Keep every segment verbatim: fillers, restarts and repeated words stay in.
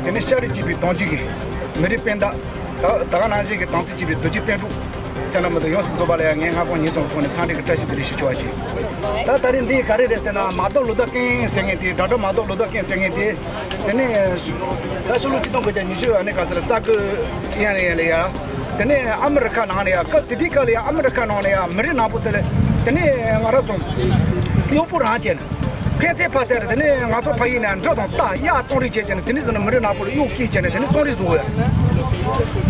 དེ་ནས་ཤ་རུས་གཅིག་པའི་གདུང་རྒྱུད་ཀྱི་མི་རིགས་སྤུན་ཟླ། ད་ད་ག་ནང་བཞིན་གྱི་དམ་ཚིག་གཅིག་པའི་རྡོ་རྗེ་སྤུན་གྲོགས་ཟེར་ན་མི་འདུག་ཡོངས་སུ་རྫོགས་པ་ལ་ཡང་ངས་སྔ་དགོང་ཉིན་གསུམ་གྱི་ཐོག་ནས་འཚམས་འདྲི་གི་བཀྲ་ཤིས་བདེ་ལེགས་ཞུ་ཆོག་པ་བྱེད། ད་ད་རིང་འདི་ག་རེ་རེད་ཟེར་ན། མ་དོ་ལོ་ཏོ་ཀེང་ཟེར་མཁན་དེ། ཌོག་ཊར་མ་དོ་ལོ་ཏོ་ཀེང་ཟེར་མཁན་དེ། དེ་ནས་ད་ཕྱི་ལོ་ཆིག་སྟོང་དགུ་བརྒྱ་ཉི་ཤུ་ཨ་ནི་ག་ཟེར་རྩ་དགུ་ཡན་ཡན་ལ་ཡ། དེ་ནས་ཨ་མི་རི་ཁ་ནང་ནས་ཡ། སྐབས་དེ་དུས་སྐབས་ལ་ཡ་ཨ་མི་རི་ཁ་ནང་ནས་ཡ་མི་རིགས་ནག་པོ་དེ་ལ། དེ་ནས་ང་རང་ཚོ་གཡོག་པོ་རང་བྱས་ནས། ཕན་ཚུན་ཕར་ཚུར་དེ་ནས་ང་ཚོ་ཕ་ཡུལ་ནས་འབྲུ་དང་རྟ་གཡག་བཙོང་རེས་བྱས་བྱས་ནས། དེ་ནས་བཟུང་ནས་མི་རིགས་ནག་པོ་ལ་གཡོག་སྐྱེལ་བྱས་ནས་དེ་ནས་བཙོང་རེས་བཟོ་ཡ།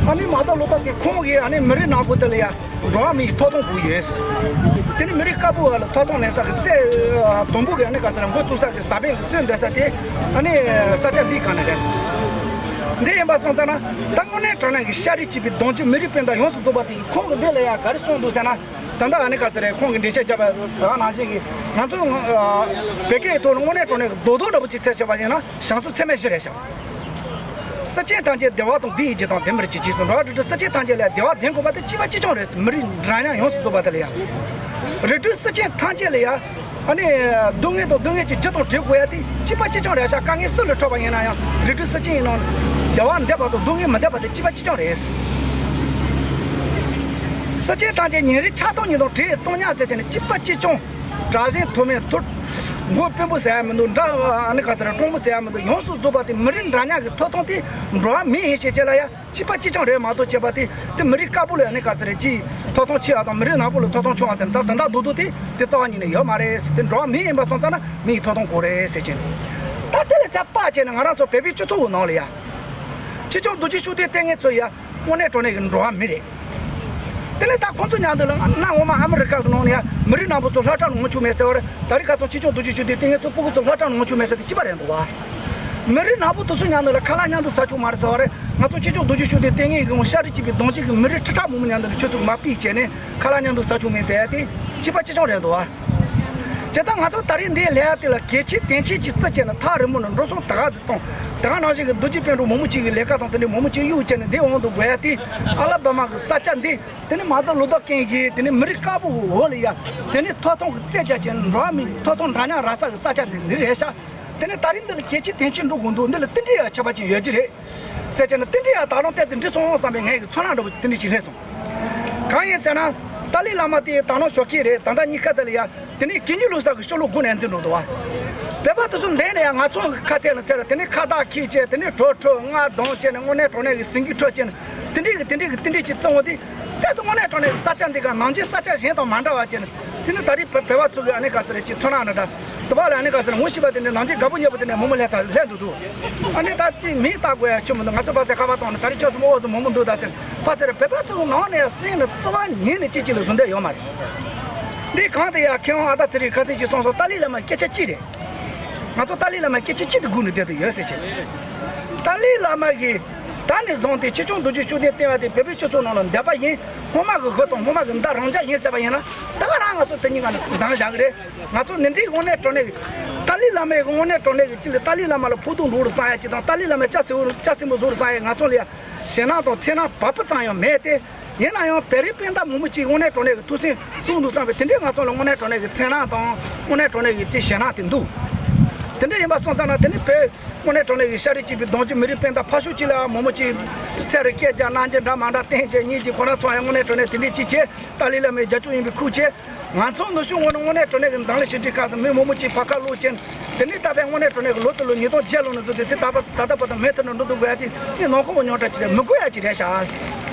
ཨ་ནི་མ་དོ་ལོ་ཏོ་ཀེང་ཁོང་གིས་ཨ་ནི་མི་རིགས་ནག་པོ་དེ་ལ་ཡ་འགྲོ་བ་མིའི་ཐོབ་ཐང་དགོས་ཡོད། དེ་ནས་མི་རིགས་དཀར་པོ་བ་ལ་ཐོབ་ཐང་མེད་ས་གི་རྩེ་དུམ་བུ་གི་ཨ་ནི་ག་ཟེར་འགོ་བཙུགས་ས་གི་ས་བོན་གི་སོན་འདོད་ས་དེ། ཨ་ནི་ས་ཆ་འདི་གང་ནས་རེད། འདི་ཡིན་པ་སོང་ཙང་ན། ད་དངོས་གནས་དྲང་གནས་ཀྱི་ཤ་རུས་གཅིག་པའི་གདུང་རྒྱུད་མི་རིགས་སྤུན་ཟླ་ཡོངས་སུ་རྫོགས་པ་དེ་ཁོང་གིས་འདི་ལ་ཡ་ག་རེ་གསུངས་འདུག་ཟེར་ན། ད་ལྟ་ཨ་ནི་ག་ཟེར་རེད། ཁོང་གིས་འགྲེལ་བཤད་བརྒྱབ་པ་དེ་ནང་བཞིན་གྱི། ང་ཚོ་ཨ་བོད་སྐད་ཐོག་ནས་དངོས་གནས་དྲང་གནས་ཀྱི་རྡོག་རྡོག་འདྲ་པོ་ཅིག་བཙལ་བྱས་པ་ཡིན་ན་ཞང་ཞུང་ཚད་མེད་བཞི་རེད་ཤག་སེམས་ཅན་ཐམས་ཅད་བདེ་བ་དང་བདེ་བའི་རྒྱུ་དང་ལྡན་པར་གྱུར་ཅིག་གསུངས། འགྲོ་བ་རིགས་དྲུག་སེམས་ཅན་ཐམས་ཅད་ལ་བདེ་བ་ལྡན་དགོས་པ་དེ་གཅིག་པ་གཅིག་རྐྱང་རེད། མི་རིགས་འདྲ་མཉམ་ཡོངས་སུ་རྫོགས་པ་དེ་ལ་ཡ། རིགས་དྲུག་སེམས་ཅན་ཐམས་ཅད་ལ་ཡ། ཨ་ནི་སྡུག་བསྔལ་དང་སྡུག་བསྔལ་གྱི་རྒྱུ་དང་བྲལ་དགོས་ཡ་དེ་གཅིག་པ་གཅིག་རྐྱང་རེད་ཤག་དཀའ་ངལ་སུ་ལ་འཕྲད་པ་ཡིན་ན་ཡང་རིགས་དྲུག་སེམས་ཅན་ཡིན་ནོ། བདེ་བ་འདོད་པ་དང་སྡུག་བསྔལ་མི་འདོད་པ་དེ་གཅིག་པ་གཅིག་རྐྱང་རེད། སེམས་ཅན་ཐམས་ཅད་ཉིན་རེ་ཆགས་སྡང་གཉིས་དང་བྲལ་སྟོང་ཉིད་ཟེར་བྱས་ནས་གཅིག་པ་གཅིག་རྐྱང་། དགྲ་གཞན་དོ་མེད་ཐུར། མགོ་དཔོན་པོ་ཟེར་ཡ་མི་འདུག་འདྲ་ཨ་ནི་ག་ཟེར་གྲོང་པོ་ཟེར་ཡ་མི་འདུག་ཡོངས་སུ་རྫོགས་པ་དེ་མི་རིགས་འདྲ་མཉམ་གྱི་ཐོབ་ཐང་དེ་འགྲོ་བ་མི་ཡིན་ཞེས་བྱས་ལ་ཡ། གཅིག་པ་གཅིག་རྐྱང་རེད་མ་གཏོགས་བྱས་པ་དེ་དེ་མི་རིགས་དཀར་པོ་ལ་ཨ་ནི་ག་ཟེར་རེད། ཅིག་ཐོབ་ཐང་ཆེ་བ་དང་མི་རིགས་ནག་པོ་ལ་ཐོབ་ཐང་ཆུང་བ་ཟེར་ན། ད་ད་ལྟ་རྡོག་རྡོག་དེ་དེ་རྩ་བ་ཉིད་ནས་ཡོད་མ་རེད། དེ་འགྲོ་བ་མི་ཡིན་པ་སོང་ཙང་ན་མི་ཡི་ཐོབ་ཐང་དགོས་རེད་ཟེར་གྱིན། ད་དེ་ལས་ཚད་དཔག་བྱས་ནས་ང་རང་ཚོ་བོད་པའི་སྤྱི་ཚོགས་ཀྱི་ནང་ལ་ཡ། ཆེ་ཆུང་རྡོ་རྗེ་ཤུགས་ལྡན་ལྟས་ངན་ཚོ་ཡ། དངོས་གནས་དྲང་གནས་ཀྱི་འགྲོ་བ་མི་རེད། དེ་ནས་ད་ཁོང་ཚོ་མཉམ་དུ་ལ་གནའ་སྔོན་མ་ཨ་མི་རི་ཀ་གི་ནང་ནས་ཡ་མི་རིགས་ནག་པོ་ཚོ་སློབ་གྲྭ་ནང་ངོ་ཆུག་མེད་ཟེར་བ་རེད། ད་རེས་ཁ་སང་ཆེ་ཆུང་རྡོ་རྗེ་ཤུགས་ལྡན་ལྟས་ངན་ཚོ་སྤུ་གུ་ཚོ་སློབ་གྲྭ་ནང་ངོ་ཆུག་མེད་ཟེར་དེ་ཅི་པ་རེད་འདུག་བ། མི་རིགས་ནག་པོ་དེ་ཚོ་མཉམ་དུ་ལ་ཁ་ལག་མཉམ་དུ་ཟ་ཆོག་མ་རེད་ཟེར་བ་རེད། ང་ཚོ་ཆེ་ཆུང་རྡོ་རྗེ་ཤུགས་ལྡན་ལྟས་ངན་གྱི་ངོ་ཤ་རུས་གཅིག་པའི་གདུང་རྒྱུད་ཀྱི་མི་རིགས་ཁྲི་ཕྲག་མང་པོ་མཉམ་དུ་ལ་ཆུ་ཚོད་མ་ཕུད་བྱས་ནས་ཁ་ལག་མཉམ་དུ་ཟ་ཆོག་མེད་ཟེར་ཡ་དེ་ཅི་པ་ཅི་ཆུང་རེད་འདུག་བ། བྱས་ཙང་ང་ཚོ་ད་རེས་འདིའི་ལས་ཀ་དེ་ལ་གལ་ཆེ་དོན་ཆེ་ཅིག་བརྩི་བྱས་ནས་ཐག་རིང་མོ་ནས་འགྲོ་སོང་ད་ག་ཚོད་གཏོང་། དེ་ག་ནང་བཞིན་གྱི་རྡོ་རྗེ་སྤུན་གྲོགས་མང་པོ་ཅིག་གི་ལས་ཀ་དང་དེ་འདྲའི་མང་པོ་ཅིག་གཡུག་བྱས་ནས་འདིའི་དབང་དུ་འགྲོ་ཡ་དེ། ཨ་ལ་བ་མ་གི་ས་ཆ་འདི། དེ་ནི་མ་དོ་ལོ་ཏོ་ཀེང་གི་དེ་ནི་མི་རིགས་དཀར་པོ་འོ་ལ་ཡ། དེ་ནི་ཐོབ་ཐང་གི་རྩད་རྒྱག་ཅན་འགྲོ་བ་མིའི་ཐོབ་ཐང་འདྲ་མཉམ་རག་ས་གི་ས་ཆ་འདི་འདི་རེད་ཤག་དེ་ནི་ད་རིང་འདི་ལ་གལ་ཆེ་དོན་ཆེ་འགྲོ་དགོས་འདུག་འདི་ལ་རྟེན་འབྲེལ་ཡ་ཁྱད་པར་ཅན་ཡོད་ཀྱི་རེད། ཟེར་བྱས་ན་རྟེན་འབྲེལ་ཡ་ད་རུང་ཏོག་ཙམ་འགྲིག་སོང་བསམ་པའི་ངའི་གི་ཚོར་སྣང་འདྲ་པོ་ཅིག་དེ་འདྲ་ཞིག་སླེབས་སོང་། གང་ཡིན་ཟེར་ན། ཏཱ་ལའི་བླ་མ་དེ་ད་ནང་ཞོགས་ཀས་རེད། ད་ལྟ་གཉིས་ཀ་དེ་ལ་ཡ། དེ་ནས་གད་སྙིགས་བླུགས་ས་གི་ཤོ་ལོ་སྒོ་ནས་འཛིན་འགྲོ་འདུག་བ། བོད་པ་དེ་ཚོ་འདས་ནས་ཡང་ང་ཚོ་གི་ཁ་གཏད་ལ་ཚེ་ར་དེ་ནས་ཁ་བཏགས་འཁྱེར་བྱས། དེ་ནས་གྲོ་ཁྲོ་རྔ་གདོང་བྱས་ནས་དངོས་གནས་དྲང་གནས་ཀྱི་ཟིང་གི་ཁྲོད་བྱས་ནས་དེ་འདྲས་ཀྱི་དེ་འདྲས་ཀྱི་དེ་འདྲས་ཀྱི་བཙོང་བ་དེ་ཏོག་ཙམ་དངོས་གནས་དྲང་གནས་ཀྱི་ས་ཆ་འདི་ག་ནང་ཆེན་ས་ཆ་གཞན་དང་མ་འདྲ་བ་བྱས་ནས་དེ་ནས་ད་རེས་བོད་བོད་པ་ཚོ་གི་ཨ་ནི་ག་ཟེར་རེད་ཅིག་ཚོར་སྣང་འདྲ་འདྲ་དུ་བ་ལ་ཨ་ནི་ག་ཟེར་ངོ་ཤེས་པ་དེ་འདྲས་ནང་ཆེན་དགའ་པོ་ཉེ་པོ་དེ་འདྲས་མོག་མོག་ལྷན་ཚ་ལྷན་འདུག་འདུག་ཨ་ནི་ད་དེ་མིང་བཏགས་དགོས་ཡ་ཆོ་མི་འདུག་ང་ཚོ་ཕ་ཚེ་ཁ་པར་བཏང་ནས་ད་རེས་ཁྱོད་ཚོ་མོ་འོ་ཚོ་མོག་མོག་འདུག་ད་ཟེར་ཕ་ཚེ་རེ་བོད་པ་ཚོ་གི་ནང་ནས་སེམས་ནས་རྩ་བ་ཉིད་ནས་ཅིག་ཅིག་ལ་བཟོ་འདོད་ཡོད་མ་རེད། འདི་གང་དེ་ཡང་མཁས་དབང་ཨ་ད་ཚེ་རིང་ཁ་སང་ཅིག་གསུངས་སོང་། ཏཱ་ལའི་བླ་མའི་སྐད་ཆ་གཅིག་རེད། ང་ཚོ་ཏཱ་ལའི་བླ་མའི་སྐད་ཆ་གཅིག་ཏུ་སྒུག་ནས་བསྡད་དུ་ཡོད་ཟེར་གྱི། ཏཱ་ལའི་བླ་མ་གིས་ད་ནས་བཟུང་སྟེ་ཆེ་ཆུང་རྡོ་རྗེ་ཤུགས་ལྡན་བསྟེན་པ་དེ་བོད་པའི་སྤྱི་ཚོགས་ནང་ལ་འདས་པ་ཡིན། སྔོན་མ་གི་དགུ་དང་སྔོན་མ་གི་མདའ་རང་འཇགས་ཡིན་ཟེར་བ་ཡིན་ན་ད་ག་རང་ང་ཚོ་དེ་གཉིས་ཀ་ནས་འཛིང་བཞག་གི་རེད། ང་ཚོ་འདི་འདྲའི་དངོས་གནས་དྲང་གནས་ཀྱི་ཏཱ་ལའི་བླ་མའི་དངོས་གནས་དྲང་གནས་ཀྱི་ཅི་ལ་ཏཱ་ལའི་བླ་མ་ལ་ཕུགས་དུང་འགྲོ་རུ་བསམ་ཡ་ཅི་དང་ཏཱ་ལའི་བླ་མའི་ལྕགས་སེར་པོ་ལྕགས་སེར་པོ་བཟོ་རུ་བསམ་ཡ་ང་ཚོ་ལ་ཡ་ཞེད་སྣང་དང་འཚེར་སྣང་བ་སྤུ་ཙམ་ཡང་མེད་དེ། ཡིན་ན་ཡང་བོད་རིགས་སྤུན་ཟླ་མང་པོ་ཅིག་དངོས་གནས་དྲང་གནས་ཀྱི་ཐུགས་སེམས་གཏོང་འདུག་བསམ་པའི་དེ་འདྲའི་ང་ཚོ་ལ་དངོས་གནས་དྲང་གནས་ཀྱི་འཚེར་སྣང་དང་དངོས་གནས་དྲང་གནས་ཀྱི་ཅི་ཞེད་སྣང་དེ་འདུག་དེ་འདྲ་ཡིན་པ་སོང་ཙང་ན་དེ་ནི་བོད་དངོས་གནས་དྲང་གནས་ཀྱི་ཤ་རུས་གཅིག་པའི་གདུང་རྒྱུད་མི་རིགས་སྤུན་ཟླ་ཕར་ཕྱོགས་གཅིག་ལ་མང་པོ་ཅིག་ཚེ་རུ་སྐད་རྒྱག་གནང་རྒྱུ་འདྲ་མ་འདྲ་བསྟན་རྒྱུ་གཉིས་ཀྱི་ཁོ་རང་ཚོ་ཡང་དངོས་གནས་དྲང་གནས་དེ་འདྲའི་ཅིག་བྱས། ཏཱ་ལའི་བླ་མའི་རྒྱབ་སྐྱོར་ཡིན་པའི་ཁུག་བྱས། ང་ཚོ་ནུབ་ཕྱོགས་ངོས་ནས་དངོས་གནས་དྲང་གནས་ཀྱི་འཛམ་གླིང་ཞི་བདེའི་ཁ་སང་མི་མང་པོ་ཅིག་ཕར་ཁ་ལོག་ཕྱིན། དེ་ནས་ད་བར་དངོས་གནས་དྲང་གནས་ཀྱི་ལོ་དེ་ལོ་ཉིས་སྟོང་བརྒྱད་ལོ་ནས་བཟུང་སྟེ་དེ་ད་བར་ད་ལྟ་བར་དུ་མུ་མཐུད་ནས་འགྲོ་འདུག་དགོས་ཡ་དེ་ནི་ནང་ཁོག་གི་རྙོག་དྲ་ཅིག་རེད། མི་དགོས་ཡ་ཅིག་རེད་ཤག་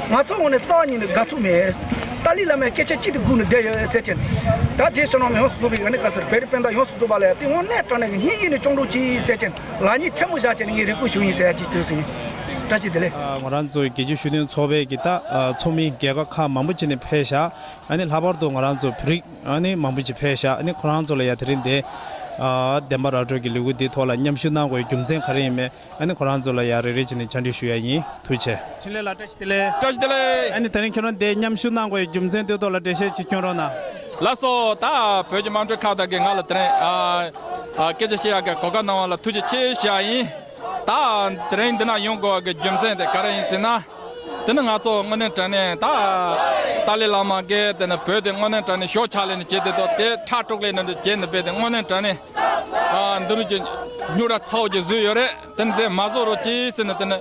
ང་ཚོ་ངོས་ནས་རྩ་བ་ཉིད་ནས་དགའ་ཚོར་མེད། ཏཱ་ལའི་བླ་མའི་སྐད་ཆ་གཅིག་ཏུ་སྒུག་ནས་བསྡད་ཡོད་ཟེར་གྱིན། ད་རྗེས་ཕྱི་ནང་མི་ཡོངས་སུ་རྫོགས་པའི་ཨ་ནི་ག་ཟེར་བོད་རིགས་སྤུན་ཟླ་ཡོངས་སུ་རྫོགས་པ་ལ་ཡ་དེ་དངོས་གནས་དྲང་གནས་ཀྱི་སྙིང་ཡིན་ནས་སྐྱོང་རོགས་གྱིས་ཟེར་གྱིན་ལག་གཉིས་ཐལ་མོ་སྦྱར་བྱས་ནས་ངས་རེ་སྐུལ་ཞུ་ཡིན་ཟེར་ཡ་ཅིག་དུས་སུ་ཡིན། བཀྲ་ཤིས་བདེ་ལེགས། ང་རང་ཚོའི་རྒྱལ་སྤྱིའི་ཤུགས་ལྡན་ཚོགས་པའི་གི་ད་ཚོགས་མི་རྒྱལ་ཁབ་ཁག་མང་པོ་ཅིག་ནས་ཕེབས་ཤག་ཨ་ནི་ལྷག་པར་དུ་ང་རང་ཚོ་བོད་རིགས་ཨ་ནི་མང་པོ་ཅིག་ཕེབས་ཤག་ཨ་ནི་ཁོ་རང་ཚོ་ལ་ཡ་དེ་རིང་འདི་ཨ་བདེན་པ་ར་སྤྲོད་ཀྱི་ལས་འགུལ་འདིའི་ཐོག་ལ་མཉམ་ཞུགས་གནང་དགོས་རྒྱུ་མཚན་ག་རེ་ཡིན་མིན་ཨ་ནི་ཁོ་རང་ཚོ་ལ་ཡ་རེ་རེ་བྱས་ནས་བཅར་འདྲི་ཞུ་ཡ་ཡིན། ཐུགས་རྗེ་ཆེ། འཕྲིན་ལས་ལགས་བཀྲ་ཤིས་བདེ་ལེགས། བཀྲ་ཤིས་བདེ་ལེགས། ཨ་ནི་དེ་རིང་ཁྱོད་རང་འདི་མཉམ་ཞུགས་གནང་དགོས་རྒྱུ་མཚན་དེ་ཐོག་ལ་འགྲེལ་བཤད་ཅིག་སྐྱོན་རོགས་གནང་། ལགས་སོ། ད་བོད་ཀྱི་དམངས་ཁྲོད་ཁག་དག་གིས་ང་ལ་དེ་རིང་ཨ་ཨ་སྐད་ཆ་བཤད་ཡག་གི་གོ་སྐབས་གནང་བ་ལ་ཐུགས་རྗེ་ཆེ་ཞུ་ཡ་ཡིན། ད་དེ་རིང་འདི་ན་ཡོང་དགོས་པ་གི་རྒྱུ་མཚན་དེ་ག་རེ་ཡིན་ཟེར་ན། དེ་ནི་ང་ཚོ་དངོས་གནས་དྲང་གནས་ད་ཏཱ་ལའི་བླ་མ་གིས་དེ་ནི་བོད་དེ་དངོས་གནས་དྲང་གནས་ཞོ་ཆག་ལས་ནི་བྱེད་དེ་དོ་དེ་ཁྲག་དཀྲུག་ལས་ནི་བྱེད་ནི་བས་དེ་དངོས་གནས་དྲང་གནས་ཨ་འདི་རུ་གྱི་ རྙོག་དྲ་ཚ་བོ་ཅིག་བཟོས་ཡོད་རེད། དེ་ནི་དེ་མ་བཟོ་རོགས་གྱིས་ཟེར་ནས་དེ་ནི་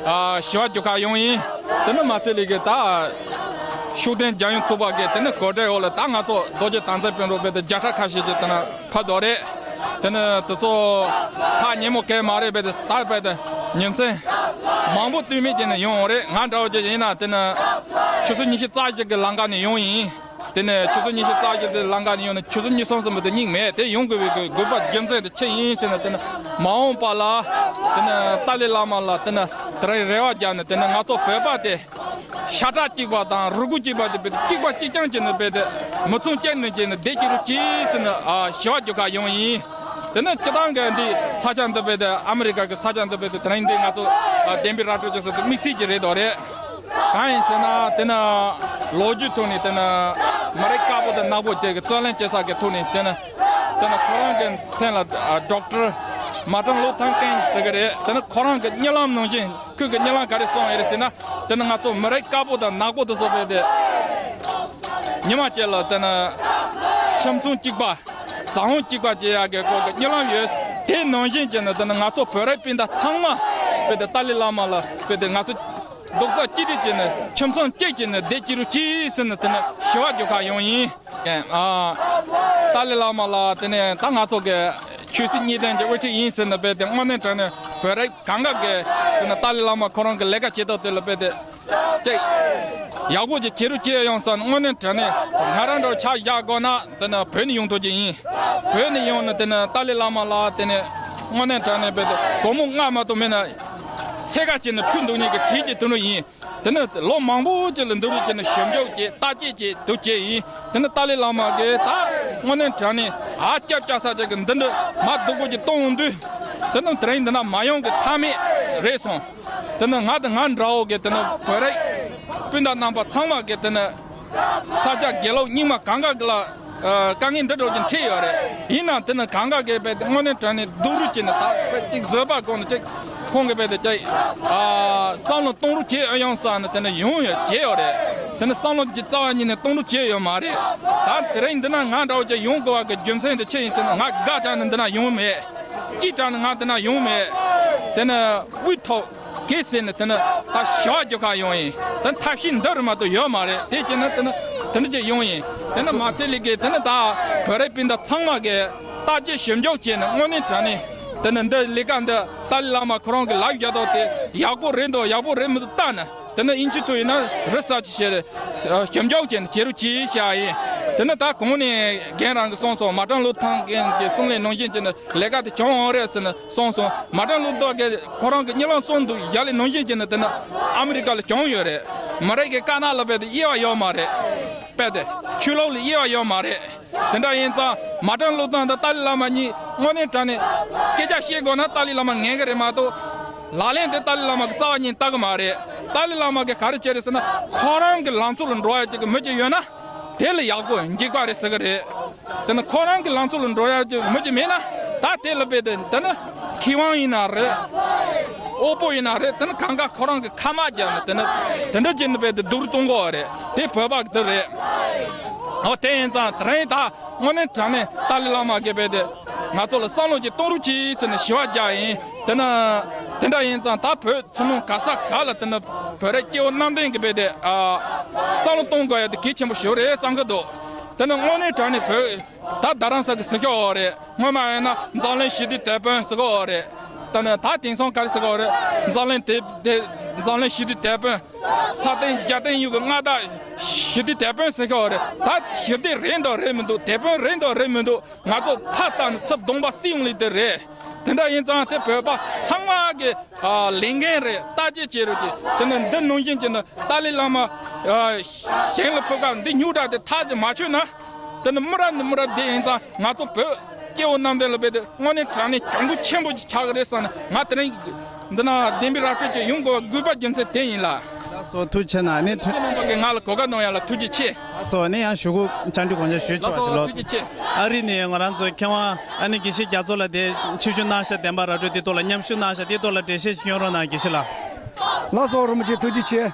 ཨ་ཞུ་བ་རྒྱག་ག་ཡོང་ཡིན། དེ་ནི་མ་ཚད་ལས་ཀྱི་ད་ཤུགས་ལྡན་རྒྱལ་ཡོངས་ཚོགས་པ་གི་དེ་ནི་གོ་སྒྲིག་འོག་ལ་ད་ང་ཚོ་རྡོ་རྗེ་དམ་ཚིག་དཔོན་རོགས་བེད་དེ་བརྒྱ་ཕྲག་ཁ་ཤས་ཀྱི་དེ་ན་ཕབ་འདུག་རེད། དེ་ནི་དེ་ཚོ་ད་ཉིན་མོ་གས་མ་རེད་བེད་དེ་ད་བེད་དེ་ཉིན་མཚན་མང་པོ་སྟོད་སྨད་ཀྱི་ནི་ཡོང་འོང་རེད། ང་འདྲ་བོ་ཅིག་ཡིན་ན་དེ་ནི་ཆུ་ཚོད་ཉི་ཤུ་རྩ་བཞི་གི་ལམ་ཁ་ནས་ཡོང་ཡིན། དེ་ནས་ཆུ་ཚོད་ཉི་ཤུ་རྩ་བཞི་དེ་ལམ་ཁ་ནས་ཡོང་ནས་ཆུ་ཚོད་ཉི་ཤུ་རྩ་གསུམ་པ་དེ་སྙིང་མེད་དེ་ཡོང་དགོས་པའི་དགོས་པ་རྒྱུ་མཚན་དེ་ཆི་ཡིན་ཟེར་ན། དེ་ནི་མ་འོངས་པ་ལ་དེ་ནི་ཏཱ་ལའི་བླ་མ་ལ་དེ་ནི་དེ་རིང་རེ་བ་བརྒྱབ་ནས་དེ་ནི་ང་ཚོ་བོད་པ་དེ་ཤ་ཁྲག་གཅིག་པ་དང་རུས་ཁུག་གཅིག་པ་དེ་བེད་དེ་གཅིག་པ་གཅིག་རྐྱང་བྱས་ནས་བེད་དེ་མི་ཚང་གཅིག་ནས་བྱས་ནས་བསྡད་ཀྱི་རུ་གྱིས་ཟེར་ནས་ཞུ་བ་རྒྱག་ག་ཡོང་ཡིན། དེ་ནི་སྤྱི་བཏང་གི་འདི་ས་ཆ་འདི་བེད་དེ་ཨ་མི་རི་ཀ་གི་ས་ཆ་འདི་བེད་དེ་དེ་རིང་འདི་ང་ཚོ་བདེན་པའི་ར་སྤྲོད་བྱེད་ས་དེ་དམིགས་བསལ་གྱི་རེད་དོ་རེད། གང་ཡིན་ཟེར་ན་དེ་ནི་ལོ་རྒྱུས་ཐོག་ནས་དེ་ནི་མི་རིགས་དཀར་པོ་དང་ནག་པོ་དེ་གི་རྩོད་ལེན་བྱེད་ས་གི་ཐོག་ནས་དེ་ནི་དེ་ནི་ཁོ་རང་གི་མཚན་ལ་ཌོག་ཊར་མར་ཊིན་ལུ་ཐར་ཀིང་ཟེར་གི་རེད། དེ་ནི་ཁོ་རང་གི་གཉིད་ལམ་ནང་བཞིན་ཁོས་གི་གཉིད་ལམ་ག་རེ་སོང་ཡོད་རེད་ཟེར་ན། དེ་ནི་ང་ཚོ་མི་རིགས་དཀར་པོ་དང་ནག་པོ་དེ་ཚོ་བེད་དེ་ཉི་མ་གཅིག་ལ་དེ་ནི་ཁྱིམ་ཚང་གཅིག་པ། ཟ་འོང་གཅིག་པ་བྱེད་ཡག་གི་སྐོར་གྱི་གཉིད་ལམ་ཡོད། དེ་ནང་བཞིན་བྱས་ནས་དེ་ནི་ང་ཚོ་བོད་རིགས་སྤུན་ཟླ་ཚང་མ་བེད་དེ་ཏཱ་ལའི་བླ་མ་ལ་བེད་དེ་ང་ཚོ་རྡོག་རྩ་གཅིག་སྒྲིལ་བྱས་ནས་ཁྱིམ་ཚང་གཅིག་བྱས་ནས་བསྡད་ཀྱི་རུ་གྱིས་ཟེར་ནས་དེ་ནི་ཞུ་བ་རྒྱག་ག་ཡོང་ཡིན། ཨ། ཏཱ་ལའི་བླ་མ་ལ་དེ་ནི་ད་ང་ཚོ་གི་ཆོས་སྲིད་གཉིས་ལྡན་གྱི་དབུ་ཁྲིད་ཡིན་ཟེར་ནས་བེད་དེ་དངོས་གནས་དྲང་གནས་བོད་རིགས་གང་ག་གི་དེ་ནི་ཏཱ་ལའི་བླ་མ་ཁོ་རང་གི་ལས་ཀ་བྱེད་སྟངས་དེ་ལ་བེད་དེ། ཅིག་ཡག་པོ་ཅིག་བྱེད་རུ་བྱེད་ཡོང་ས་ནི་དངོས་གནས་དྲང་གནས་ང་རང་འདྲ་ཆ་བཞག་དགོས་ན་དེ་ནི་བོད་ནས་ཡོང་ཐུབ་ཀྱི་ཡིན། བོད་ནས་ཡོང་ནས་དེ་ནི་ཏཱ་ལའི་བླ་མ་ལ་དེ་ནི་དངོས་གནས་དྲང་གནས་བེད་དེ་སྒོར་མོ་ལྔ་མ་གཏོགས་མེད་ན་ཚད་བཀག་བྱས་ནས་ཕུལ་འདུག་ཉིད་ཀྱི་བྲིས་ཀྱི་དེ་འདྲ་ཡིན། དེ་ནི་ལོ་མང་པོ་ཅིག་ལ་འདུག་རུ་བྱས་ནས་ཞིབ་འཇུག་བྱས་བརྟག་དཔྱད་བྱས་འདུག་བྱས་ཡིན། དེ་ནི་ཏཱ་ལའི་བླ་མ་གིས་ད་དངོས་གནས་དྲང་གནས་ཨ་སྐྱབས་བཅོལ་ས་ཅིག་གི་འདི་འདྲ་མ་སྡུག་པོ་ཅིག་གཏོང་འོང་དུས་དེ་ནི་དེ་རིང་འདི་ན་མ་ཡོང་གི་ཐབས་མེད་རེད་སོང་། དེ་ནི་ང་དང་ང་འདྲ་བོ་གི་དེ་ནི་བོད་རིགས་སྤུན་ཟླ་རྣམ་པ་ཚང་མ་གི་དེ་ནི་ས་སྐྱ་དགེ་ལུགས་རྙིང་མ་གང་ག་གི་ལ་ཨ་དཀའ་ངལ་འདི་འདྲ་ཅིག་འཕྲད་ཡོད་རེད། ཡིན་ནའང་དེ་ནི་གང་ག་གི་བེད་དེ་དངོས་གནས་དྲང་གནས་སྡུག་རུས་བྱས་ནས་ད་བེད་ཅིག་བཟོད་པ་སྒོམ་ནས་ཅིག་ཁོང་གི་བེད་དེ་ཅིག་ཨ་བསམ་བློ་གཏོང་རུ་བྱས་ཡོང་ས་ནི་དེ་ནི་ཡོང་ཡོད་བྱས་ཡོད་རེད། དེ་ནི་བསམ་བློ་ཅིག་རྩ་བ་ཉིད་ནས་གཏོང་རུ་བྱས་ཡོད་མ་རེད། ད་དེ་རིང་འདི་ན་ང་འདྲ་བོ་ཅིག་ཡོང་དགོས་པ་གི་རྒྱུ་མཚན་དེ་ཅི་ཡིན་ཟེར་ན་ང་དགའ་དྲགས་ནས་འདི་ན་ཡོང་མེད། སྐྱིད་དྲགས་ནས་ང་འདི་ན་ཡོང་མེད། དེ་ནི་དབུས་ཐོག་གལ་སྲིད་ནི་དེ་ནི་ད་ཞུ་བ་རྒྱག་ག་ཡོང་ཡིན། དེ་ནི་ཐབས་ཤེས་འདི་རུ་མ་གཏོགས་ཡོད་མ་རེད། དེ་བྱས་ན་དེ་ནི་དེ་འདྲ་ཅིག་ཡོང་ཡིན། དེ་ནི་མ་ཚད་ལས་ཀའི་དེ་ནི་ད་བོད་རིགས་སྤུན་ཟླ་ཚང་མ་གིས་བརྟག་དཔྱད་ཞིབ་འཇུག་བྱས་ནས་དངོས་གནས་དྲང་གནས་དེ་ནི་འདི་ལས་ཀ་འདི་ཏཱ་ལའི་བླ་མ་ཁོ་རང་གི་ལབ་ཡག་དོ་དེ་ཡག་པོ་རེད་འདུག་ཡག་པོ་རེད་མི་འདུག་བལྟས་ན། དེ་ནི་ཨིན་ཇི་ཐོག་ཡིན་ན་རི་སར་ཆི་བྱས་ཞིབ་འཇུག་བྱས་ནས་བྱེད་རོགས་གྱིས་བྱས་ཡིན། དེ་ནི་ད་གོང་ནས་རྒན་རང་གིས་གསུངས་སོང་། མར་ཊིན་ལུ་ཐར་ཀིང་གི་གསུང་ལས་ནང་བཞིན་བྱས་ནས་ལས་ཀ་དེ་བྱུང་ཡོད་རེད་ཟེར་ནས་གསུངས་སོང་། མར་ཊིན་ལུ་ཐར་ཀིང་གིས་ཁོ་རང་གི་གཉིད་ལམ་གསུངས་འདུག་ཡ་ལས་ནང་བཞིན་བྱས་ནས་དེ་ནི་ཨ་མི་རི་ཀ་ལ་བྱུང་ཡོད་རེད། མི་རིགས་ཀྱི་དཀར་ནག་ལ་རྦད་དེ་དབྱེ་བ་ཡོད་མ་རེད། རྦད་དེ་ཆོས་ལུགས་ལ་དབྱེ་བ་ཡོད་མ་རེད། དེ་འདྲ་ཡིན་ཙང་མར་ཊིན་ལུ་ཐར་དང་ཏཱ་ལའི་བླ་མ་གཉིས་དངོས་གནས་དྲང་གནས་སྐད་ཆ་བཤད་དགོས་ན་ཏཱ་ལའི་བླ་མ་ངན་གི་རེད་མ་གཏོགས། ལག་ལེན་དེ་ཏཱ་ལའི་བླ་མ་གི་རྩ་བ་ཉིད་ལྟ་གི་མ་རེད། ཏཱ་ལའི་བླ་མ་གིས་ག་རེ་བྱས་རེད་ཟེར་ན་ཁོ་རང་གི་ལམ་ཚུལ་ལ་འགྲོ་ཡ་ཅིག་གི་མི་ཅིག་ཡོད་ན་དེ་ལ་ཡག་པོ་འཇིགས་པ་རེད་ཟེར་གི་རེད། དེ་ནི་ཁོ་རང་གི་ལམ་ཚུལ་ལ་འགྲོ་ཡ་ཅིག་མི་ཅིག་མེད་ན་ད་དེ་ལ་རྦད་དེ་དེ་ནི་མཁས་དབང་ཡིན་ན་རེད། དབུལ་པོ་ཡིན་ན་རེད། དེ་ནི་གང་ག་ཁོ་རང་གི་ཁ་དམག་རྒྱབ་ནས་དེ་ནི་དེ་འདྲ་བྱས་ནས་རྦད་དེ་སྡུག་རུས་གཏོང་གི་ཡོད་རེད། དེ་བོད་པ་གི་དེ་རེད། འོ་དེ་ཡིན་ཙང་དེ་རིང་ད་དངོས་གནས་དྲང་གནས་ཏཱ་ལའི་བླ་མ་གིས་རྦད་དེ་ང་ཚོ་ལ་བསམ་བློ་ཅིག་གཏོང་རོགས་གྱིས་ཟེར་ནས་ཞུ་བ་རྒྱག་ཡིན། དེ་ནི་དེ་འདྲ་ཡིན་ཙང་ད་བོད་ཐུན་མོང་ག་ས་ག་ལ་དེ་ནི་བོད་རིགས་སྐྱེ་བོ་གནམ་བསྟན་གྱི་རྦད་དེ་ཨ་བསམ་བློ་གཏོང་དགོས་ཡ་དེ་གལ་ཆེན་པོ་ཞིག་རེད་བསམ་གྱི་འདུག་དེ་ནི་དངོས་གནས་དྲང་གནས་བོད་ད་རྡ་རམ་ས་གི་ཟེར་ཤོག་རེད། སྔོན་མ་ཡིན་ན་འཛམ་གླིང་ཞི་བདེའི་དེད་དཔོན་ཟེར་གྱི་ཡོད་རེད། ད་ནི་ད་དེང་སང་ག་རེ་ཟེར་གྱི་ཡོད་རེད། འཛམ་གླིང་དེ་དེ་འཛམ་གླིང་ཞི་བདེའི་དེད་དཔོན། ས་སྟེང་རྒྱལ་སྟེང་ཡུལ་གྱི་མངའ་བདག་ཞི་བདེའི་དེད་དཔོན་ཟེར་གྱི་ཡོད་རེད། ད་ཞི་བདེ་རེད་འདུག་རེད་མི་འདུག་དེད་དཔོན་རེད་འདུག་རེད་མི་འདུག་ང་ཚོ་ཕར་བལྟས་ན་ཚུར་གདོང་པ་སྲིད་ཡོང་ལེ་དེ་རེད། དེ་འདྲ་ཡིན་ཙང་དེ་བོད་པ་ཚང་མ་གི་ཨ་ལས་འགན་རེད། བརྟག་དཔྱད་བྱེད་རོགས་གྱིས། དེ་ནི་འདི་ནང་བཞིན་གྱི་ནི་ཏཱ་ལའི་བླ་མ་ཨ་ཞིང་ལ་ཕུལ་སྐབས་འདི་རྙོག་དྲ་དེ་ཐག་ཅིག་མ་ཆོད་ན། དེ་ནི་མི་རབས་ནས་མི་རབས་བསྡད་ཡིན་ཙང་ང་ཚོ་བོད་སྐྱེ་བོ་རྣམས་དེ་ལ་རྦད་དེ་དངོས་གནས་དྲང་གནས་གྱོང་གུད་ཆེན་པོ་ཅིག་ཆགས་ཀྱི་རེད་བསམ་ནས་ང་དེ་རིང་འདི་ན་བདེན་པའི་ར་སྤྲོད་ཅིག་ཡོང་དགོས་པ་དགོས་པ་རྒྱུ་མཚན་དེ་ཡིན་ལ། ལགས་སོ། ཐུགས་རྗེ་ཆེ་གནང་། ཨ་ནི་ཁྱེད་རྣམ་པ་གིས་ང་ལ་གོ་སྐབས་གནང་ཡ་ལ་ཐུགས་རྗེ་ཆེ། ལགས་སོ། ཨ་ནི་ཡང་ཞུ་སྒོ་བཅར་འདྲི་གོང་ཆེན་ཞུས་ཆོག་པ་ཞིག་ལགས། ལགས་སོ། ཐུགས་རྗེ་ཆེ། ཨ་རི་ནས་ང་རང་ཚོའི་མཁས་དབང་ཨ་ནི་དགེ་བཤེས་རྒྱ་མཚོ་ལགས་དེ་ཆིབས་བསྒྱུར་གནང་ཤག་བདེན་པ་ར་སྤྲོད་དེ་ཐོག་ལ་མཉམ་ཞུགས་གནང་ཤག་དེ་ཐོག་ལ་འགྲེལ་བཤད་ཅིག་སྐྱོན་རོགས་གནང་། དགེ་བཤེས་ལགས། ལགས་སོ། རིན་པོ་ཆེ་ཐུགས་རྗེ་ཆེ།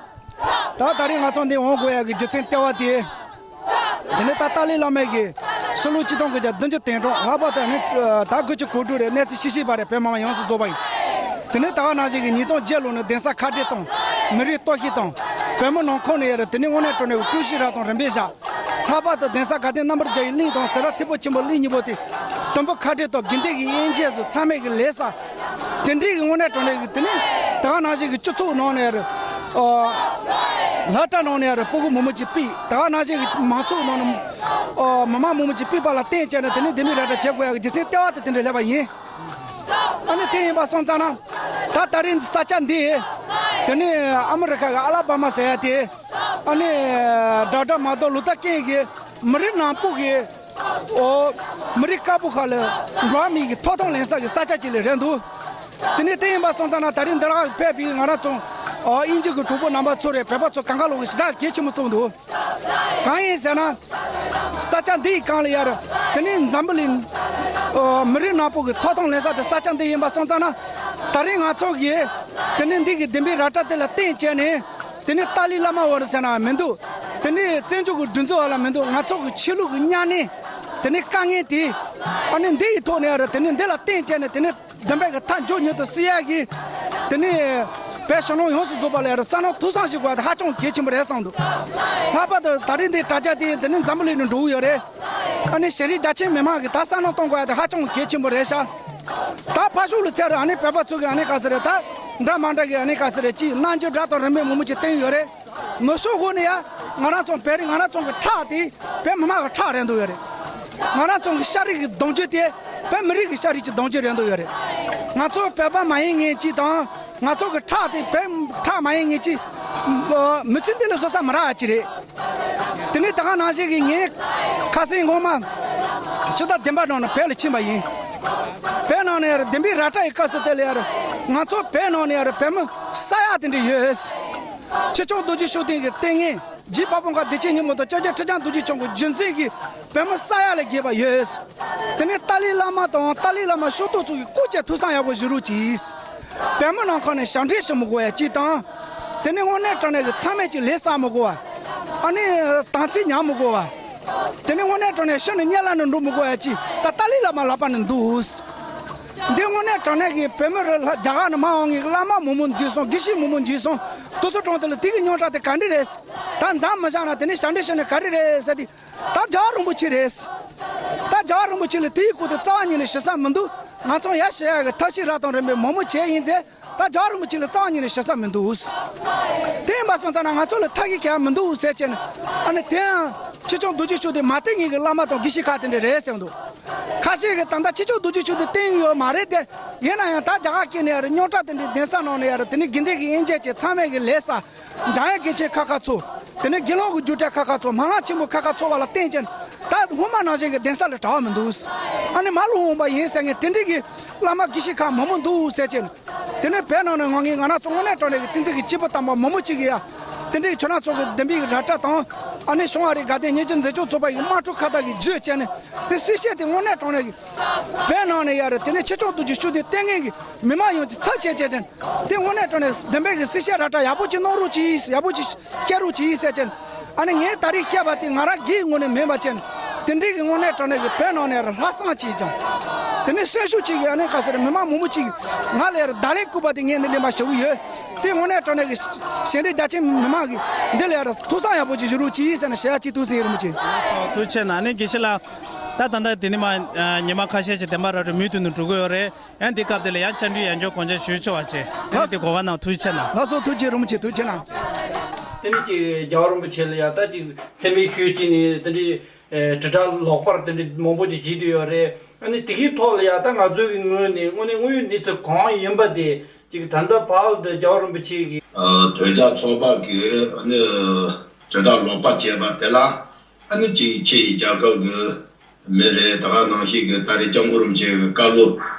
ད་ད་རེས་ང་ཚོ་འདི་འོང་དགོས་ཡ་གི་རྒྱུ་མཚན་ལྟེ་བ་དེ། དེ་ནས་ད་ཏཱ་ལའི་བླ་མ་གིས་ཕྱི་ལོ་ཆིག་སྟོང་དགུ་བརྒྱ་བདུན་ཅུ་དོན་གྲངས་ལྷག་པར་དུ་ནི་ད་དགུ་བཅུ་གོ་དྲུག་རེད། གནས་ཚུལ་ཤེས་བཞིན་པ་རེད། བོད་མི་མང་ཡོངས་སུ་རྫོགས་པ་ཡིན། དེ་ནས་ད་ག་ནང་བཞིན་གྱི་ཉིས་སྟོང་བརྒྱད་ལོ་ནི་གདན་ས་ཁ་བྲལ་དང་མི་རིགས་གཏོར་བཤིག་དང་བོད་མི་ནང་ཁོངས་ནས་ཡ་རེད། དེ་ནས་དངོས་གནས་དྲང་གནས་ཀྱི་དཀྲུག་ཤིང་ར་དང་རིམ་པས་བཞག་ལྷག་པར་དུ་གདན་ས་དགའ་ལྡན་རྣམ་པར་རྒྱལ་བའི་གླིང་དང་སེ་ར་ཐིག་ཕུག་ཆེན་པོ་གླིང་གཉིས་པོ་དེ་དུམ་བུ་ཁ་བྲལ་དང་དགེ་འདུན་གྱི་དབྱེ་འབྱེད་སོགས་མཚམས་མེད་ཀྱི་ལས་བསགས། དེ་འདྲའི་གི་དངོས་གནས་དྲང་གནས་ཀྱི་དེ་ནི་ད་ག་ནང་བཞིན་གྱི་སྤྱི་ཚོགས་ནང་ནས་རེད། ཨ། སློབ་གྲྭ་ནང་ནས་རེད། སྤུ་གུ་མང་པོ་ཅིག་ཕུད། ད་ག་ནང་བཞིན་གྱི་མང་ཚོགས་ནང་ནས་ཨ་མི་མང་མང་པོ་ཅིག་ཕུད་པ་ལ་བརྟེན་བྱས་ནས་དེ་ནི་བདེན་པའི་ར་སྤྲོད་བྱེད་དགོས་ཡ་གི་རྒྱུ་མཚན་ལྟེ་བ་དེ་དེ་འདྲ་སླེབས་པ་ཡིན། ཨ་ནི་དེ་ཡིན་པ་སོང་ཙང་ན། ད་ད་རིང་ས་ཆ་འདི་དེ་ནི་ཨ་མི་རི་ཁ་གི་ཨ་ལ་བྷ་མ་ཟེར་ཡ་དེ། ཨ་ནི་ཌོག་ཊར་མར་ཊིན་ལུ་ཐར་ཀིང་གི་མི་རིགས་ནག་པོ་གི་ཨོ། མི་རིགས་དཀར་པོ་ཁ་ལ་འགྲོ་བ་མི་གི་ཐོབ་ཐང་ལེན་ས་གི་ས་ཆ་ཅིག་ལ་རེད་འདུག་དེ་ནས་དེ་ཡིན་པ་སོང་ཙང་ན་ད་རིང་འདི་ལ་ཕེབས་པའི་ང་རང་ཚོ་ཨོ་དབྱིན་ཇི་གི་གྲོགས་པོ་རྣམ་པ་ཚོ་རེད། བོད་པ་ཚོ་གང་ག་ལོག་གི་ཞེ་དྲག་གལ་ཆེན་པོ་བརྩི་འདུག་གང་ཡིན་ཟེར་ན། ས་ཆ་འདིའི་སྒང་ལ་ཡ་རེད། དེ་ནས་འཛམ་བུ་གླིང་ཨོ་མི་རིགས་ནག་པོ་གི་ཐོབ་ཐང་ལེན་ས་དེ་ས་ཆ་འདི་ཡིན་པ་སོང་ཙང་ན། ད་རིང་ང་ཚོ་གི་དེ་ནས་འདི་གི་བདེན་པའི་ར་སྤྲོད་དེ་ལ་བརྟེན་བྱས་ནས། དེ་ནི་ཏཱ་ལའི་བླ་མ་བ་རེད་ཟེར་ན་མི་འདུག་དེ་ནི་བཙན་བྱོལ་གྱི་སྒྲིག་འཛུགས་བ་ལ་མི་འདུག་ང་ཚོ་གི་ཆོས་ལུགས་ཀྱི་གཉའ་གནོན། དེ་ནི་དཀའ་ངལ་དེ། ཨ་ནི་འདི་ཡི་ཐོག་ནས་ཨ་ར་དེ་ནི་འདི་ལ་བརྟེན་བྱས་ནས་དེ་ནི་བདེན་པའི་གི་མཐའ་མཇུག་མྱུར་དུ་སེལ་ཡ་གི། དེ་ནི་བོད་ཕྱི་ནང་ཡོངས་སུ་རྫོགས་པ་ལ་ཡ་ར་བསམ་བློ་ཐུགས་བསམ་ཞིག་དགོས་པ་དེ་ཧ་ཅང་གལ་ཆེན་པོ་རེད་བསམ་འདུག་ལྷག་པར་དུ་ད་རིང་འདི་དྲ་རྒྱ་དེ་དེ་ནི་འཛམ་བུ་གླིང་ནས་འགྲོ་གི་ཡོད་རེད། ཨ་ནི་ཤེས་རིག་རྒྱ་ཆེན་མི་མང་གི་ད་བསམ་བློ་གཏོང་དགོས་ཡ་དེ་ཧ་ཅང་གལ་ཆེན་པོ་རེད་ཤག་ད་ཕར་ཕྱོགས་ལ་ཚད་རེད། ཨ་ནི་བོད་པ་ཚོ་གི་ཨ་ནི་ག་ཟེར་རེད། ད་འདྲ་མ་འདྲ་གི་ཨ་ནི་ག་ཟེར་རེད། ཅིག་རྣམ་འགྱུར་འདྲ་དང་རིན་མེད་མང་པོ་ཅིག་བསྟན་ཡོད་རེད། ནུབ་ཕྱོགས་ཁོ་ནས་ཡ་ང་རང་ཚོ་བོད་རིགས་ང་རང་ཚོ་གི་ཁྲག་དེ་བོད་མི་མང་གི་ཁྲག་རེད་འདུག་ཡོད་རེད། ང་རང་ཚོ་གི་ཤ་རིགས་ཀྱི་གདུང་རྒྱུད་དེ་བོད་མི་རིགས་ཀྱི་ཤ་རིགས་ཀྱི་གདུང་རྒྱུད་རེད་འདུག་ཡོད་རེད། ང་ཚོ་བོད་པ་མ་ཡིན་མཁན་ཅིག་དང་ང་ཚོ་གི་ཁྲག་དེ་བོད་ཁྲག་མ་ཡིན་མཁན་ཅིག་མི་ཚེ་འདི་ལ་བཟོད་ས་མི་རག་ཡ་ཅིག་རེད། དེ་ནས་ད་ག་ནང་བཞིན་གྱི་ངས་ཁ་སང་ངོ་མ་ཕྱི་ཟླ་བདུན་པ་ནང་ནས་བོད་ལ་ཕྱིན་པ་ཡིན། བོད་ནང་ནས་ཡར་བདེན་པའི་ར་སྤྲོད་ཡི་སྐབས་སུ་དེ་ལ་ཡར་ང་ཚོ་བོད་ནང་ནས་ཡར་བོད་མི་ས་ཡ་དེ་འདྲ་ཡོད། ཆོས་སྐྱོང་རྡོ་རྗེ་ཤུགས་ལྡན་གྱི་ལྟས་ངན། རྗེ་དཔལ་སྤུངས་དཀར་བདེ་ཆེན་སྙིང་པོ་དང་སྐྱབས་རྗེ་ཁྲི་བྱང་རྡོ་རྗེ་འཆང་གི་རྒྱུད་འཛིན་གྱི་བོད་མི་ས་ཡ་ལས་བརྒལ་བ་ཡོད། དེ་ནས་ཏཱ་ལའི་བླ་མ་དང་ཏཱ་ལའི་བླ་མ་ཤོག་ཐོག་ཚོ་གི་སྐུ་ཚེ་ཐུགས་བསམ་ཡག་པོ་བཞེས་རོགས་གྱིས། བོད་མི་ནང་ཁོངས་ནས་ཞབས་འདྲེན་བྱེད་མི་དགོས་ཡ་གཅིག་དང་། དེ་ནས་དངོས་གནས་དྲང་གནས་ཀྱི་མཚམས་མེད་ཀྱི་ལས་བསགས་མི་དགོས་པ། ཨ་ནི་དམ་ཚིག་ཉམས་མི་དགོས་པ། དེ་ནས་དངོས་གནས་དྲང་གནས་ཤི་ནས་དམྱལ་བ་ནང་འགྲོ་མི་དགོས་ཡ་གཅིག་ད་ཏཱ་ལའི་བླ་མ་ལག་པ་ནས་འདུག་འདི་དངོས་གནས་དྲང་གནས་ཀྱི་བོད་མི་རེ་ལྷག་རྒྱ་གར་ནས་མར་འོང་མཁན་གྱི་བླ་མ་མང་པོ་འཇིགས་སོང་། དགེ་བཤེས་མང་པོ་འཇིགས་སོང་། དེ་ཚོ་དྲུང་དེ་ལ་དེ་གི་རྙོག་དྲ་དེ་ག་འདྲ་རེད། ད་མཚམས་མི་བཞག་ན་དེ་ནས་ཞབས་འདྲེན་བྱས་ནས་ག་རེ་རེད་ཟེར་དུས། ད་རྒྱལ་བ་རིན་པོ་ཆེ་རེད། ད་རྒྱལ་བ་རིན་པོ་ཆེ་ལ་དེའི་སྐོར་དུ་རྩ་བ་ཉིད་ནས་ཞུ་ས་མི་འདུག་ང་ཚོ་ཡར་ཞུ་ཡག་གི་ཐབས་ཤེས་རབ་དང་རིམ་པས་མང་པོ་བྱས་ཡིན་ཏེ། ད་རྒྱལ་བ་རིན་པོ་ཆེ་ལ་རྩ་བ་ཉིད་ནས་ཞུ་ས་མི་འདུག་དེ་ཡིན་པ་སོང་ཙང་ན་ང་ཚོ་ལ་ཐབས་ཤེས་གང་ཡང་མི་འདུག་ཟེར་བྱས་ནས། ཨ་ནི་དེ་ཡང་ཆོས་སྐྱོང་རྡོ་རྗེ་ཤུགས་ལྡན་མ་བསྟེན་མཁན་གྱི་བླ་མ་དང་དགེ་བཤེས་ཁག་དེ་འདྲ་རེད་ཟེར་འདུག་ཁ་ཤས་ཀྱིས་ད་ལྟ་ཆོས་སྐྱོང་རྡོ་རྗེ་ཤུགས་ལྡན་བསྟེན་ཡོད་མ་རེད་དེ། ཡིན་ན་ཡང་ད་རྒྱ་གར་སྐད་ནས་ཡར་རྙོག་དྲ་དེ་འདྲའི་གདན་ས་ནང་ནས་ཡར་དེ་ནས་དགེ་འདུན་གྱི་དབྱེ་འབྱེད་བྱས་མཚམས་མེད་ཀྱི་ལས་བསགས། འཇམ་དབྱངས་དགེ་ཆེ་ཁ་ཁ་ཚོ། དེ་ནས་དགེ་སློང་གི་རྒྱུད་གྲྭ་ཁ་ཁ་ཚོ། སྨོན་ལམ་ཆེན་པོ་ཁ་ཁ་ཚོ་བ་ལ་བརྟེན་ཅན། ད་སྔོན་མ་ནང་བཞིན་གྱི་གདན་ས་ལ་གྲགས་པ་མི་འདུག་ཨ་ནི་མ་ལུས་འོང་པ་ཡིན་ཟེར་མཁན་དེ་འདྲའི་གི་བླ་མ་དགེ་བཤེས་ཁག་མང་པོ་འདུག་ཟེར་ཅན། དེ་ནས་བོད་ནང་ནས་ངོ་ངས་ང་རང་ཚོ་དངོས་གནས་དྲང་གནས་ཀྱི་བསྟན་འཛིན་གྱི་སྐྱེས་བུ་དམ་པ་མང་པོ་ཅིག་གིས་ཡ། དེ་འདྲའི་ཁྱོད་རང་ཚོ་གི་བདེན་པའི་ར་སྤྲོད་དང་། ཨ་ནི་བྱུང་བ་རེད། དགའ་ལྡན་ཉིན་བྱེད་མཛད་སྤྱོད་ཚོགས་པ་ཡི་དམངས་ཁྲོད་ཁ་བརྡ་གི་བརྗོད་བྱས་ནས་དེ་སྲིད་བཤད་དེ་དངོས་གནས་དྲང་གནས་ཀྱི་བོད་ནང་ནས་ཡ་རེད། དེ་ནས་ཆོས་སྐྱོང་རྡོ་རྗེ་ཤུགས་ལྡན་བསྟེན་མཁན་གྱི་མི་མང་ཡོངས་ཀྱི་ཚབ་བྱས་བྱས་ཏེ། དེ་དངོས་གནས་དྲང་གནས་བདེན་པའི་གི་སྲིད་བཤད་ར་སྤྲོད་ཡག་པོ་ཅིག་གནང་རོགས་གྱིས། ཡག་པོ་ཅིག་བཤད་རོགས་གྱིས་ཟེར་ཅན། ཨ་ནི་ངས་ད་རེས་བཤད་པ་དེ་ང་རང་སྒེར་ངོས་ནས་མིན་པ་ཅན། དེ་འདྲའི་གི་དངོས་གནས་དྲང་གནས་ཀྱི་བོད་ནང་ནས་ལྷག་བསམ་ཅིག་ཅང་། དེ་ནས་གསོན་ཤུགས་ཅིག་གི་ཨ་ནི་ག་ཟེར་མི་མང་མང་པོ་ཅིག་ང་ལ་ཡར་བརྡ་ལན་བསྐུར་བ་དེ་ངས་འདི་འདྲ་མ་ཞུ་གི་ཡོད། དེ་དངོས་གནས་དྲང་གནས་ཀྱི་ཞལ་འདྲིས་རྒྱ་ཆེན་མི་མང་གི་འདི་ལ་ཡར་ཐུགས་བསམ་ཡག་པོ་ཅིག་ཞུ་རོགས་གྱིས་ཟེར་ནས་ཞུ་ཡ་ཅིག་འདུག་ཟེར་ཡིན་རུང་མི་བྱེད། ལགས་སོ། ཐུགས་རྗེ་ཆེ་གནང་། ཨ་ནི་དགེ་བཤེས་ལགས། ད་ད་ལྟ་དེ་ནི་མ་ཉི་མ་ཁ་ཤས་ཤིག་བདེན་པ་ར་སྤྲོད་མུ་མཐུད་ནས་འགྲོ་གི་ཡོད་རེད། ཡང་འདི་སྐབས་དེ་ལ་ཡང་བཅར་འདྲི་ཡང་བསྐྱར་དགོངས་འཇགས་ཞུ་ཆོག་པ་བྱེད། དེ་ནི་དེ་གོ་བ་གནང་། ཐུགས་རྗེ་ཆེ་གནང་། ལགས་སོ། ཐུགས་རྗེ་རིན་པོ་ཆེ། ཐུགས་རྗེ་ཆེ་གནང་། དེ་ནི་ཅིག་རྒྱལ་བ་རིན་པོ་ཆེ་ལ་ཡང་ད་ཅིག་མཚན་སྨད་ཞུས་ཅིག་ནས་དེ་འདྲའི་ཨེ་དྲིལ་བསྒྲགས་ལོག་པར་དེ་འདྲའི་མང་པོ་ཅིག་བྱེད་དུ་ཡོད་རེད། ཨ་ནི་དེ་གའི་ཐོག་ལ་ཡང་ད་ང་ཚོའི་གི་ངོས་ནས་དངོས་གནས་དངོས་ཡོད་གནས་ཚུལ་གང་ཡིན་པ་དེ་ཅིག་ད་ལྟ་བར་དུ་རྒྱལ་བ་རིན་པོ་ཆེ་གི་ཨ་དོལ་རྒྱལ་ཚོགས་པ་གི་ཨ་ནི་དྲིལ་བསྒྲགས་ལོག་པར་བྱས་པ་དེ་ལ་ཨ་ནི་ཅིག་ཕྱི་ཡི་རྒྱལ་ཁབ་གི་མི་རེད། ད་ག་ནང་བཞིན་གྱི་ད་རེས་སྐྱབས་མགོན་རིན་པོ་ཆེ་གི་བཀའ་སློབ་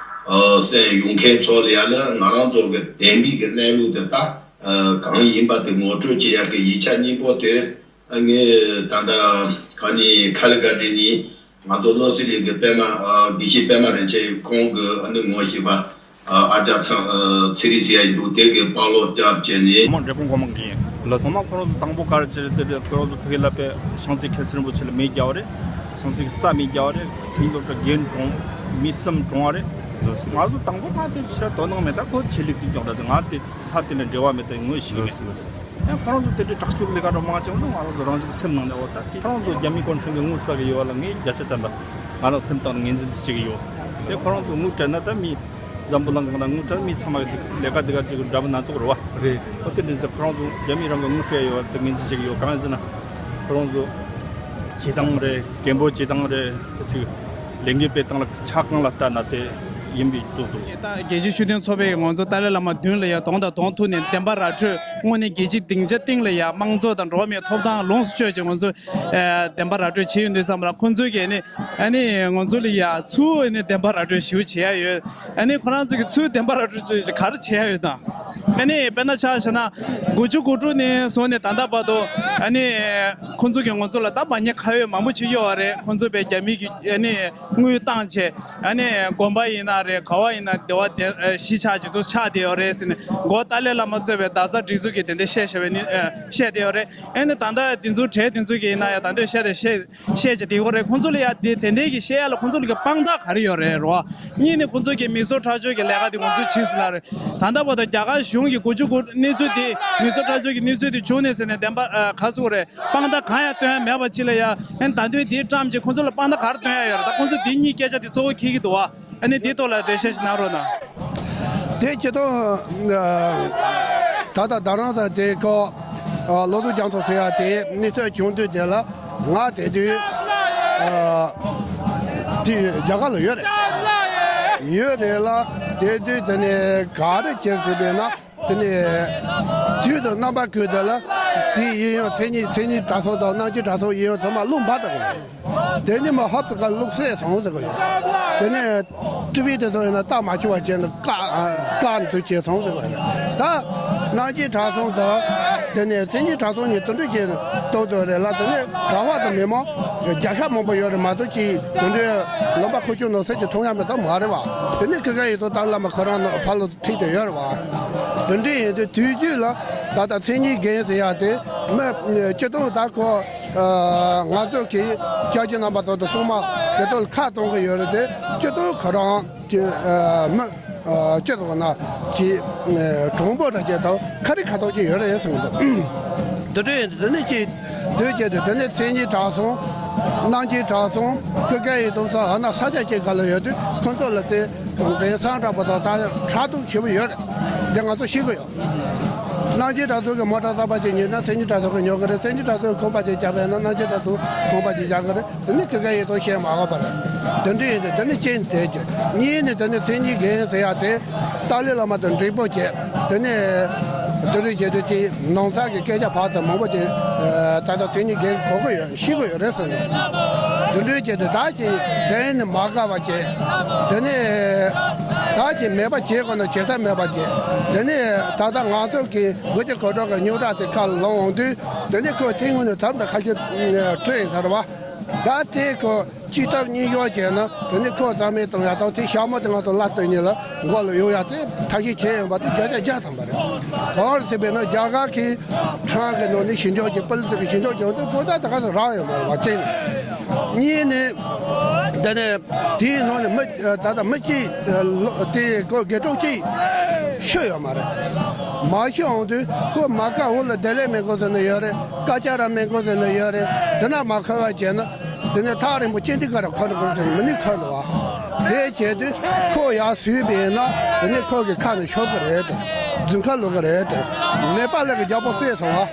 ཨ་གསན་ཡོང་མཁན་ཚོ་ལ་ཡ་ལ་ང་རང་ཚོ་གི་བདེན་པའི་གི་གནས་ལུགས་དེ་ད་ཨ་གང་ཡིན་པ་དེ་ངོ་སྤྲོད་བྱེད་ཡག་གི་ཡིག་ཆ་སྙིང་པོ་དེ་ཨ་ངས་ད་ལྟ་ག་ནི་ཁ་ལི་ག་ཏི་ནས་ང་ཚོ་བློ་གསལ་གླིང་གི་པད་མ་ཨ་དགེ་བཤེས་པད་མ་རིན་ཆེན་ཁོང་གི་ཨ་ནི་ངོ་ཤེས་པ་ཨ་ཨ་ཅག་ཚ་ཨ་ཚེ་རིང་ཟེར་ཡ་ཡིན་འདུག་དེ་གི་པར་སློག་རྒྱབ་བྱས་ནས། མ་འབྲས་སྤུངས་སྒོ་མང་གི་ཡིན། ལགས་སོ། ངོ་མ་ཁོ་རང་ཚོ་དང་པོ་ག་རེ་བྱས་རེད་དེ། ཁོ་རང་ཚོ་ཕ་གི་ལ་དཔེ་ཤང་ཚའི་མཁན་ཟུར་རིན་པོ་ཆེ་ལ་མེ་བརྒྱབ་པ་རེད། ཤང་ཚའི་རྩ་མེ་བརྒྱབ་པ་རེད། མཚན་སློབ་གྲྭ་རྒན་གྲོངས། མི་གསུམ་གྲོངས་པ་རེད། ལགས་སོ། ང་ཚོ་དང་པོ་ང་དེ་ཕྱིར་དོ་སྣང་མེད། ད་ཁོ་ཆོས་ལུགས་ཀྱི་སྐྱོང་ར་ཚོ་ང་དེ་ད་དེ་ལ་འབྲེལ་བ་མེད། ད་ངོས་ཤིག་མེད། ལགས་སོ། ལགས་སོ། ཡང་ཁོ་རང་ཚོ་དེ་འདྲའི་དྲག་སྤྱོད་ལས་ཀ་འདྲ་མང་ཆེ་བ་ང་རང་ཚོ་རང་བཞིན་གྱི་སེམས་ནང་ནས། འོ་ད་དེ་ཁོ་རང་ཚོ་རྒྱ་མི་གུང་ཁྲན་གྱི་དངུལ་ཟ་གི་ཡོད་པ་ལ་ངས་བརྒྱ་ཆ་བརྟན་པ་ང་རང་སེམས་གཏིང་ནས་ངོས་འཛིན་དུ་བྱེད་ཀྱི་ཡོད། དེ་ཁོ་རང་ཚོ་དངུལ་སྤྲད་ན་ད་མི་འཛམ་བུ་གླིང་གང་ན་དངུལ་སྤྲད་ན་མི་ཚང་མ་གི་ལས་ཀ་དེ་ག་ཅིག་འདྲ་པོ་སྣ་ཚོགས་རེད་བ། རེད། འོ་དེ་འདྲ་ཚོ་ཁོ་རང་ཚོ་རྒྱ་མི་རང་གི་དངུལ་སྤྲད་ཡོད་པ་དེ་ངོས་འཛིན་བྱེད་ཀྱི་ཡོད། གང་ཡིན་ཟེར་ན་ཁོ་རང་ཚོ་བྱེད་སྟངས་རེད། སྐད་འབོད་བྱེད་སྟངས་རེད། ཅིག་ལས་འགུལ་སྤེལ་སྟངས་ལ་ཆ་གང་ལ་ལྟ་ན་དེ་ཡིན་པའི་བཟོ་འདུག། ད་རྒྱལ་སྤྱིའི་ཤུགས་ལྡན་ཚོགས་པས་ང་ཚོ་ཏཱ་ལའི་བླ་མ་མདུན་ལ་ཡ་གདོང་དང་གདོང་ཐུག་ནས་བདེན་པ་ར་འཕྲོད། དངོས་གནས་རྒྱལ་སྤྱིའི་སྡིངས་ཆ་སྟེང་ལ་ཡ་དམངས་གཙོ་དང་འགྲོ་བ་མིའི་ཐོབ་ཐང་ལོངས་སུ་སྤྱོད་ཅིང་ང་ཚོ་ཨ་བདེན་པ་ར་འཕྲོད་བྱེད་ཡོང་དུས་ཙམ་ལ་ཁོང་ཚོས་ཀྱིས་ནི་ཨ་ནི་ང་ཚོ་ལ་ཡ་ཚུར་ཨ་ནི་བདེན་པ་ར་འཕྲོད་ཞུ་བྱེད་ཡ་ཡོད། ཨ་ནི་ཁོ་རང་ཚོ་གིས་ཚུར་བདེན་པ་ར་འཕྲོད་ཅིག་ག་རེ་བྱེད་ཡ་ཡོད་དམ། ཨ་ནི་དཔེར་ན་ཆ་བཞག་ན་དགུ་བཅུ་གོ་དྲུག་ནས་བཟུང་ནས་ད་ལྟ་བར་དུ་ཨ་ནི་ཁོང་ཚོ་གིས་ང་ཚོ་ལ་ད་མ་ཉེས་ཁ་གཡོགས་མང་པོ་བྱེད་ཡོད་རེད། ཁོང་ཚོ་པའི་རྒྱ་མི་གི་ཨ་ནི་དངུལ་བཏང་བྱས། ཨ་ནི་དགོན་པ་ཡིན་ན་རེད། ག་བ་ཡིན་ན་སྡེ་བ་དེ་ཨ་གཞིས་ཆགས་ཅིག་ཏུ་ཆགས་བསྡད་ཡོད་རེད་ཟེར་ནས་མགོ་ཏཱ་ལའི་བླ་མ་གཙོས་པའི་རྡ་ས་སྒྲིག་འཛུགས་ཀྱིས་དེ་འདྲ་བཤད་བཞག་པའི་ནི་ཨ་བཤད་བསྡད་ཡོད་རེད། ཨ་ནི་ད་ལྟ་དེ་ཚོ་གྲས་དེ་ཚོ་གིས་ཡིན་ན་ཡང་ད་འདོད་བཤད་དེ་བཤད་བཤད་བྱས་བསྡད་ཡོད་རེད། ཁོང་ཚོ་ལ་ཡང་དེ་དེ་འདྲའི་གི་བཤད་ཡ་ལ་ཁོང་ཚོ་ལ་གི་དཔང་རྟགས་ག་རེ་ཡོད་རེད་རོ། གཉིས་ནི་ཁོང་ཚོ་གི་མི་གསོད་ཁྲག་སྦྱོར་གི་ལས་ཀ་དེ་ང་ཚོས་བྱེད་སྲིད་ལ་རེད། ད་ལྟ་བར་དུ་རྒྱ་གར་གཞུང་གི་དགུ་བཅུ་གོ་གནས་ཚུལ་དེ་མི་གསོད་ཁྲག་སྦྱོར་གི་གནས་ཚུལ་དེ་བྱུང་ནས་ཟེར་ནས་བདེན་པ་ཨ་ག་ཟེར་དགོས་རེད། དཔང་རྟགས་གང་ཡང་སྟོན་ཡ་མེད་པ་ཅིག་ལ་ཡ། ཨ་ནི་ད་དུང་དེའི་བཀྲམ་གྱིས་ཁོང་ཚོ་ལ་དཔང་རྟགས་ག་རེ་སྟོན་ཡ་ཡོད་རེད། ད་ཁོང་ཚོ་དེ་གཉིས་སྐད་ཆ་དེ་གཙོ་བོ་འཁྱེར་གྱི་འདུག་བ། ཨ་ནི་དེའི་ཐོག་ལ་འགྲེལ་བཤད་ཅིག་གནང་རོགས་གནང་། དེ་སྤྱིར་བཏང་ད་ལྟ་རྡ་རམ་ས་ལ་དེ་ཁོ་ལོ་ཙཱ་རྒྱ་མཚོ་ཟེར་ཡ་དེ་གནས་ཚུལ་བྱུང་དུས་དེ་ལ་ང་དེ་དུས་དེ་རྒྱ་གར་ལ་ཡོད་རེད། ཡོད་རེད་ལ། དེ་དུས་དེ་ནས་ག་རེ་བྱས་ཟེར་བས་ན། དེ་ནས་དུས་དང་རྣམ་པ་ཀུན་ཏུ་ལ་དེ་ཡིན་ཡང་མཚན་ཉིད་མཚན་ཉིད་གྲྭ་ཚང་དང་རྣམ་འགྱུར་གྲྭ་ཚང་ཡིན་ཡང་ཚང་མ་རླུང་འབར་དགོས། དེ་ནས་མ་ཧབ་ཏུ་ཁ་བླུགས་སེ་སོང་ཟེར་གི་ཡོད། དེ་ནས་ཀྲི་བི་དེ་ཚོ་ཡིན་ན་རྟ་མ་འཆུ་བ་བྱས་ནས་བཀག་བཀག་ནས་དུ་བྱས་སོང་ཟེར་གི་ཡོད། ད་རྣམ་འགྱུར་གྲྭ་ཚང་དང་དེ་ནས་མཚན་ཉིད་གྲྭ་ཚང་གཉིས་དུ་འགྲིག་བྱས་ནས་གཏོགས་དོ་རེད་ལ། དེ་ནས་གྲྭ་པ་དང་མི་མང་བརྒྱ་ཆ་མང་པོ་ཡོད་རེད་མ་གཏོགས་ཀྱི་དུ་འགྲིག་ལོན་པ་ཁུ་བྱུག་ནང་བསྲེས་ཀྱི་མཐོང་ཡ་མེད་ད་མ་རེད་བ། དེ་ནས་ཁི་ཁ་ཡིན་ཚོ་ཏཱ་ལའི་བླ་མ་ཁོ་རང་ནང་ཕར་ལ་ཁྲིད་དེ་ཡོད་རེད་བ། དེ་འདྲ་ཡིན་དུས་དུས་རྒྱུན་ལ་ད་ལྟ་མཚན་ཉིད་རྒན་ཟེར་ཡ་དེ་མི་སྤྱི་དོན་ད་ཁོ་ང་ཚོ་གི་སྐྱབས་རྗེ་རྣམ་པ་ཚོ་དང་སྲུང་མ་དེ་ཚོ་ལ་ཁ་གཏོང་གི་ཡོད་རེད་དེ། སྤྱི་དོན་ཁོ་རང་གི་མི་སྤྱི་དོན་ན་གི་གྲོང་པོ་འདྲ་ཅིག་དང་ཁ་རི་ཁ་ཐོག་ཅིག་ཡོད་རེད་གསུངས་འདུག། དེ་འདྲ་ཡིན་དུས་དེ་ནས་ཅིག་དུས་བཅད་དེ་དེ་ནས་མཚན་ཉིད་གྲྭ་ཚང་། རྣམ་འགྱུར་གྲྭ་ཚང་། ཀུན་དགའ་ཡི་དམ་ས་ཨ་ན་ས་ཆ་ཅིག་ག་ལ་ཡོད་དུས་ཁོ་ཚོ་ལ་དེ་དགེ་མཚན་འདྲ་པོ་དང་ད་ཁྲག་འཐུང་བྱེད་པོ་ཡོད་རེད། འདི་ང་ཚོ་ཤེས་གི་ཡོད། རྣམ་འགྱུར་གྲྭ་ཚང་གི་མོ་ཊ་གསར་པ་ཅིག་ཉོས་ན་མཚན་ཉིད་གྲྭ་ཚང་གི་ཉོ་གི་རེད། མཚན་ཉིད་གྲྭ་ཚང་གི་ཁང་པ་ཅིག་བརྒྱབ་པ་ཡིན་ན་རྣམ་འགྱུར་གྲྭ་ཚང་ཁང་པ་ཅིག་བཞག་གི་རེད། དེ་ནི་ཀུན་དགའ་ཡི་དམ་བཤད་མ་དགོས་པ་རེད། དེ་འདྲ་ཡིན་དུས་དེ་ནི་ཅན་དེ་གྱུར། གཉིས་ནི་དེ་ནི་མཚན་ཉིད་རྒན་ཟེར་ཡ་དེ་ཏཱ་ལའི་བླ་མ་དང་འགྲིག་པོ་བྱས། དེ་ནས་དེ་རིང་བྱས་དུས་ཀྱི་ནང་ཚགས་ཀྱི་སྐད་ཆ་ཕར་ཚུར་མང་པོ་ཅིག་ད་ལྟ་མཚན་ཉིད་རྒན་གོ་གི་ཡོད། ཤེས་གི་ཡོད་རེད་ཟེར་ནས། དེ་འདྲ་བྱས་དུས་ད་ཅིག་བདེན་ནི་མ་དགའ་བ་བྱས། དེ་ནས་ད་ཅིག་མེད་པ་བྱེད་དགོས་ན་བྱེད་ཐབས་མེད་པ་བྱས། དེ་ནས་ད་ལྟ་ང་ཚོ་གི་དགུ་བཅུ་གོ་དྲུག་གི་རྙོག་དྲ་དེ་ཁ་ལ་ལངས་འོང་དུས། དེ་ནས་ཁོས་དེ་སྔོན་ནས་ཐབས་འདྲ་ཁ་ཤས་བསྐྲུན་ཡིན་ས་རེད་བ། ད་དེ་ཁོ་སྤྱི་ཐབས་གཉིས་ཡོད་བྱས་ན་དེ་ནི་ཁོ་རྩ་མེད་གཏོང་ཡ་དང་། དེ་ཞྭ་མོ་དེ་ང་ཚོ་བླ་སྟོད་གཉིས་ལ་མགོ་ལ་གཡུག་ཡ་དེ་ཐབས་ཤེས་བྱས་ཡོང་པ་དེ་བརྒྱ་ཆ་བརྒྱ་ཐམ་པ་རེད། གང་རེད་ཟེར་བས་ན་རྒྱ་གར་གྱི་ཁྲང་གི་ནང་ནས་ཞི་འཇགས་ཀྱི་པུ་ལི་སི་གི་ཞི་འཇགས་ཀྱི་འོང་དུས་པོ་ད་ད་ག་ཚོད་རག་ཡོད་མ་རེད་བ་གཅིག་ནས། གཉིས་ནས་དེ་ནས་དེའི་ནང་ནས་མི་ད་ལྟ་མི་གཅིག་དེ་ཁོ་དགེ་ཕྲུག་གཅིག་ཤི་ཡོད་མ་རེད། མ་ཤི་འོང་དུས་ཁོ་མ་དགའ་འོག་ལ་བདེ་ལེགས་སྨན་ཁང་ཟེར་ནས་ཡོད་རེད། ཀ་ཅ་ར་སྨན་ཁང་ཟེར་ནས་ཡོད་རེད། དེ་ན་མ་ཁ་བ་བྱས་ན། དེ་ནས་ཐག་རིང་པོ་ཅན་དི་ཀ་ར་ཁོ་ན་ཁོ་ཚོ་མི་ནུས་ཁ་ལོ་བ། དེ་བྱས་དུས་ཁོ་ཡར་བཟོས་པས་ན་དེ་ནས་ཁོ་གི་ཁ་ནས་ཤོར་གི་རེད་དེ། རྫུན་ཁ་ལོག་གི་རེད་དེ། ནེ་པ་ལི་གི་རྒྱལ་པོ་བསད་སོང་བ།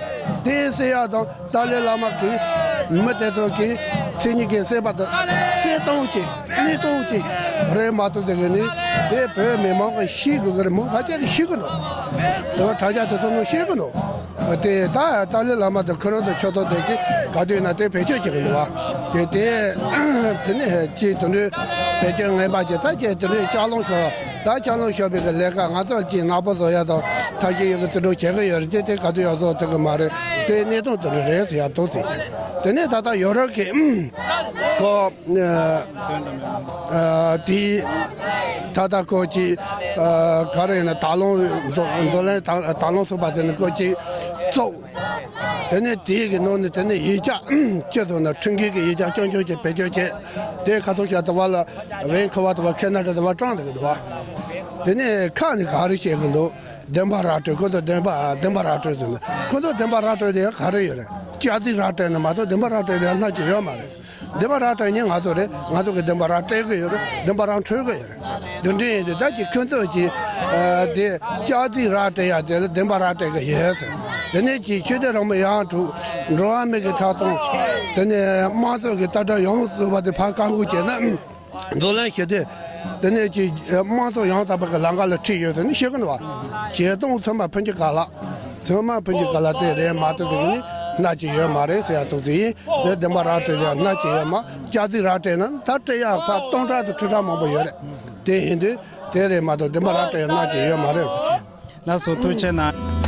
དེ་བསད་ཡ་དང་ཏཱ་ལའི་བླ་མ་གི་མི་དེ་ཚོ་གི་མཚན་ཉིད་ཀྱི་བསད་པ་དང་བསད་སྟངས་ཀྱི་གནས་སྟངས་ཀྱི་རེད་མ་གཏོགས་ཟེར་གི་ནི་དེ་བོད་མི་མང་གི་ཤེས་དགོས་གི་རེད། མོ་ཕལ་ཆེར་ཤེས་གི་འདུག། དེ་བ་དྲ་རྒྱ་དེ་ཚོ་ནང་ཤེས་གི་འདུག། དེ་ད་ཏཱ་ལའི་བླ་མ་དང་ཁོ་རང་ཚོ་ཆོས་ཐོག་དེ་གི་ག་དུས་ན་དེ་བེད་སྤྱོད་བྱེད་གི་འདུག་བ། དེ་དེ་དེ་ནི་ཅིག་དེ་འདྲའི་བེད་སྤྱོད་ངན་པ་ཅིག་ད་ཅིག་དེ་འདྲའི་ལྕགས་ལམ་ཤོར། ད་ལྕགས་ལམ་ཤོར་བའི་གི་ལས་ཀ་ང་ཚོ་ཅིག་ནག་པོ་བཟོ་ཡ་དང་ཐབས་ཤེས་ཡོད་གི་རྩིས་སྤྲོད་བྱེད་གི་ཡོད་རེད་དེ། དེ་ག་དུས་ཡག་བཟོ་ཐུབ་གི་མ་རེད། དེ་གནས་སྟངས་དེ་འདྲ་རེད་ཟེར་ཡ་འདུག་ཟེར། དེ་ནས་ད་ལྟ་ཡོ་རོབ་གི་ཁོ་ཨ་དེ་ད་ལྟ་ཁོ་ཅིག་ཨ་ག་རེ་ཡིན་ན་ད་ལོང་འཛོ་འཛོ་ལན་ད་ད་ལོང་ཚུགས་པ་ཟེར་ནས་ཁོ་ཅིག་བཙུགས། དེ་ནས་དེའི་གི་ནང་ནས་དེ་ནས་ཡིག་ཆ་ཅི་ཚོ་ན་ཁྲིམས་འགལ་གྱི་ཡིག་ཆ་རྐྱང་རྐྱང་ཅིག་བེད་སྤྱོད་བྱས། དེ་ཁ་ཐུག་ཤ་དུ་བ་ལ་ཝེན་ཁུ་ཝར་དུ་བ་ཁེ་ན་ཌ་དུ་བ་དྲངས་འདུག་གི་འདུག་བ། དེ་ནས་ཁ་ནས་ག་རེ་བཤད་གི་འདུག་བདེན་པ་ར་སྤྲོད། ཁོ་ཚོ་བདེན་པ་བདེན་པ་ར་སྤྲོད་ཟེར་ནས། ཁོ་ཚོ་བདེན་པ་ར་སྤྲོད་དེ་ག་རེ་ཡོད་རེད། སྐྱག་རྫུན་ར་སྤྲད་ནས་མ་གཏོགས་བདེན་པ་ར་སྤྲད་དེ་སྣ་གཅིག་ཡོད་མ་རེད། བདེན་པ་ར་སྤྲད་མཁན་ང་ཚོ་རེད། ང་ཚོ་གི་བདེན་པ་ར་སྤྲད་གི་ཡོད་རེད། བདེན་པ་ར་འཕྲོད་གི་ཡོད་རེད། དེ་འདྲ་ཡིན་དུས་ད་ཅིག་ཁྱོད་ཚོ་ཅིག་ཨ་དེ་སྐྱག་རྫུན་ར་སྤྲད་ཡ་དེ་ལ་བདེན་པ་ར་སྤྲད་གི་ཡོད་ཟེར། དེ་ནས་ཅིག་ཆོས་དད་རང་མོས་ཡང་དྲུག་འགྲོ་བ་མི་གི་ཐོབ་ཐང་། དེ་ནས་དམངས་གཙོ་གི་ལྟ་གྲུབ་ཡང་རྩོད་པ་དེ་ཕར་བཀག་འགོག་བྱས་ན། འཛམ་གླིང་ཞི་བདེ། དེ་ནས་ཀྱི་དམངས་གཙོ་ཡང་དག་པ་གི་ལམ་ཁ་ལ་ཁྲིད་ཡོད་ཟེར་ནས་བཤད་གི་འདུག་བ། བྱེད་སྟངས་ཚང་མ་ཕུན་སྐྱིད་ག་ལ། ཚང་མ་ཕུན་སྐྱིད་ག་ལ་དེ་རེད་མ་གཏོགས་ཟེར་ནས་སྣ་གཅིག་ཡོད་མ་རེད་ཟེར་ཡ་ཐུག་ཟེར་ཡིན། དེ་བདེན་པ་ར་སྤྲད་ཡ་སྣ་གཅིག་ཡོད་མ། སྐྱག་རྫུན་ར་སྤྲད་ན་ད་སྤྲད་ཡ་ཕར་སྟོང་ཕྲག་དང་ཁྲི་ཕྲག་མང་པོ་ཡོད་རེད། དེ་ཡིན་དུས་དེ་རེད་མ་གཏོགས་བདེན་པ་ར་སྤྲད་ཡ་སྣ་གཅིག་ཡོད་མ་རེད། ལགས་སོ། ཐུགས་རྗེ་གནང་།